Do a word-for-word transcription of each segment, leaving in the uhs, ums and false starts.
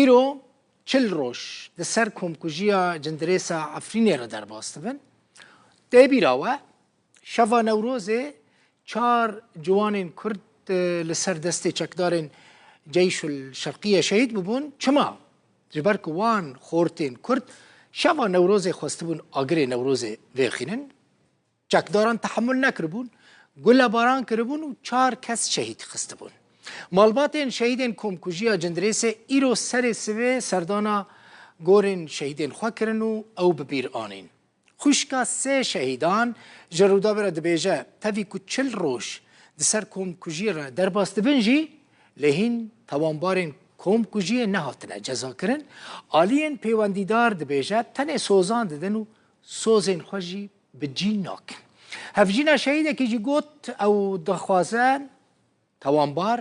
Îro çil roj di ser komkujiya Cindirêsa Efrînê re derbas dibin. Tê bîra we, şeva Newrozê çar ciwanên Kurd, e, li ser destê çekdarên Ceyşul Şerqiye şehîd bûbûn. Çima? Ji ber ku wan xortên Kurd şeva Newrozê xwestibûn agirê Newrozê vêxînin. Çekdaran tehemul nekiribûn, gulebaran kiribûn û çar kes şehîd xistibûn. Malbatên şehîdên komkujiya Cindirêsê îro serê sivê serdana gorên şehîdên xwe kirin û ew bi bîr anîn. Xwişka sê şehîdan ji Rûdawê re dibêje, tevî ku çil roj di ser komkujiyê re derbas dibin jî, lê hîn tawanbarên komkujiyê nehatine cezakirin. Aliyên pêwendîdar dibêje, tenê sozan didin û sozên xwe jî bi cî nakin. Hevjîna şehîdekî jî got, ew daxwaze tawanbar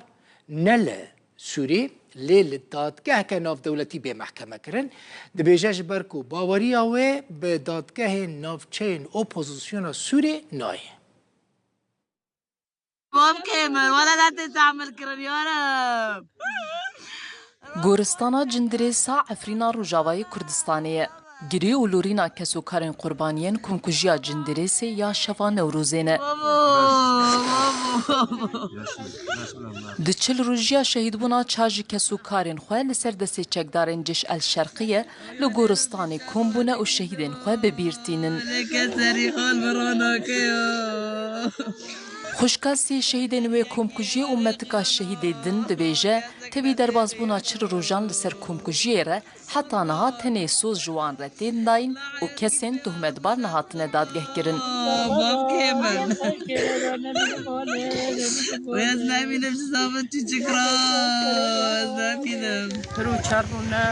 ne li Sûrî, lê li dadgeheke navdewletî bê mehkemekirin. Dibêje ji ber ku baweriya wê bi dadgehên navçeyên opozisyona Sûrî nayê. Bavkê min, wele ne tê tehmil kirin, ya Reb. Goristana Cindirêsa Efrîna Rojavayê Kurdistanê ye. Girê û lorîna kes û karên qurbaniyên komkujiya Cindirêsê ya şeva Newrozê ne. Babo, babo, babo. Di çil rojiya şehîdbûna çar ji kes û karên xwe li ser destê çekdarên Cêş El Şerqiye li goristanê kom bûne û şehîdên xwe bi bîr tînin. Leke serî xal bi ronake ya. Xwişka sê şehîdên wê komkujiyê û metika şehîdê din dibêje, tevî derbasbûna çil rojan li ser komkujiyê re heta niha tenê soz ji wan re tên dayîn û kesên tohmetbar nehatine dadgehkirin. Bavkê min. Wê ez nemînim ji zava çîçik re. Ez nemînim. Hir û çar rûne,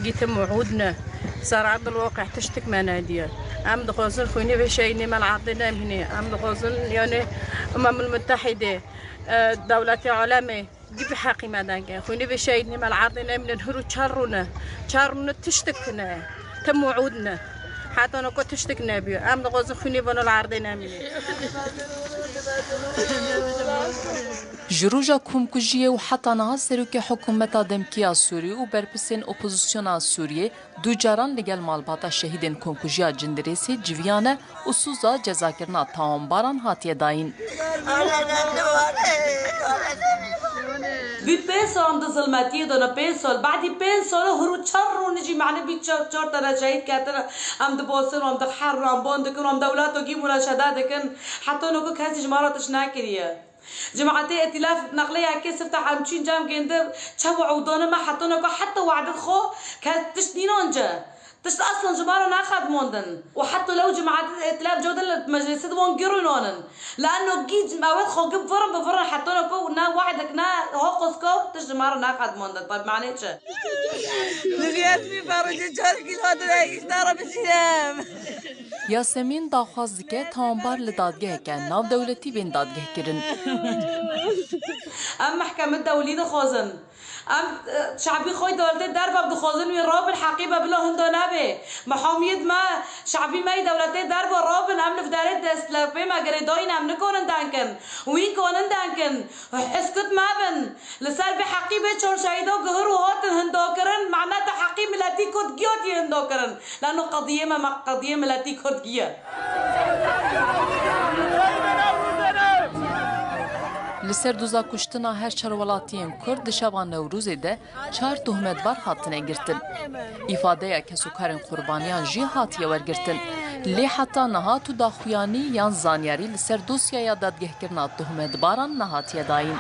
gîtim û ûd ne. Ser erdil waqî tiştik me nediye. Em dixwazin xwînê vê şehîdê me li erdê nemîne. Em dixwazin, yani, Umemul Mutehîdê, e, dewletê alemê, dî bi heqî me dengê. Xwînê vê şehîdê me li erdê nemîne, hir û çar rûne. Çar rûne tiştik ne. Tim û ûd ne. Heta noko tiştik nebûye. Em dixwazin xwînê vano li erdê nemîne. Ji roja komkujiyê û heta niha serokê hikûmeta demkî ya Sûrî û berpirsên opozisyona Sûriyê du caran li gel malbata şehîdên komkujiya Cindirêsê civiyane û soza cezakirina tawanbaran hatiye dayîn. Bî pênc sal em di zilmetiyê de ne, pênc sal. Badî pênc sal hir û çar rûnî jî mane bî çar, çar tane şehîd ketine. Em dibosin, em dixerin, em ban dikin, em dewleto gî mûneşede dikin. Heta noko kesî ji me re tişt nekiriye. Cemaetê Îtîlaf neqleyekê sifte hemçîn cem gêndi, çev û ewdane me heta noko heta we'det xwe ke tişt nînan ce. Tişt aslan ji me re nexedmandin. Û heta lew cemaetê Îtîlaf cewde li meclisê di wan girûnanin. Le'enno gî cemaet xwe gi virin bi virin heta noko ne we'dek ne hoqoska tişt ji me re nexedmandin. Bi manê çi? Li viyetmî ferricê çar kîl hatine îftara bicînem. Yasemîn daxwaz dike tawanbar li dadgeheke navdewletî bên dadgehkirin. Em mehkeme dewlî dixwazin. Em, e, şabî xwe dewletê derve dixwazin wî rabin heqî be bila hinda nebe. Mehamiyet me, şabî me yê dewletê derve rabin, em li vdarê destlepê me girêdayîn, em nikonin denkin. Wî konin denkin. Heskut mebin. Li ser vê heqî bê çar şehîda guhir û hatin hindakirin, mehmeta heqî miletî Kurd giya tî hindakirin. Lano qediyê me, me qediyê miletî Kurd giye. Li ser doza kuştina her çar welatiyên Kurd di şeva Newrozê de çar tohmetbar hatine girtin. Îfadeya kesokarên qurbaniyan jî hatiye wergirtin. Lê heta niha tu daxuyanî yan zanyarî li ser dosyaya dadgehkirina tohmetbaran nehatiye dayîn.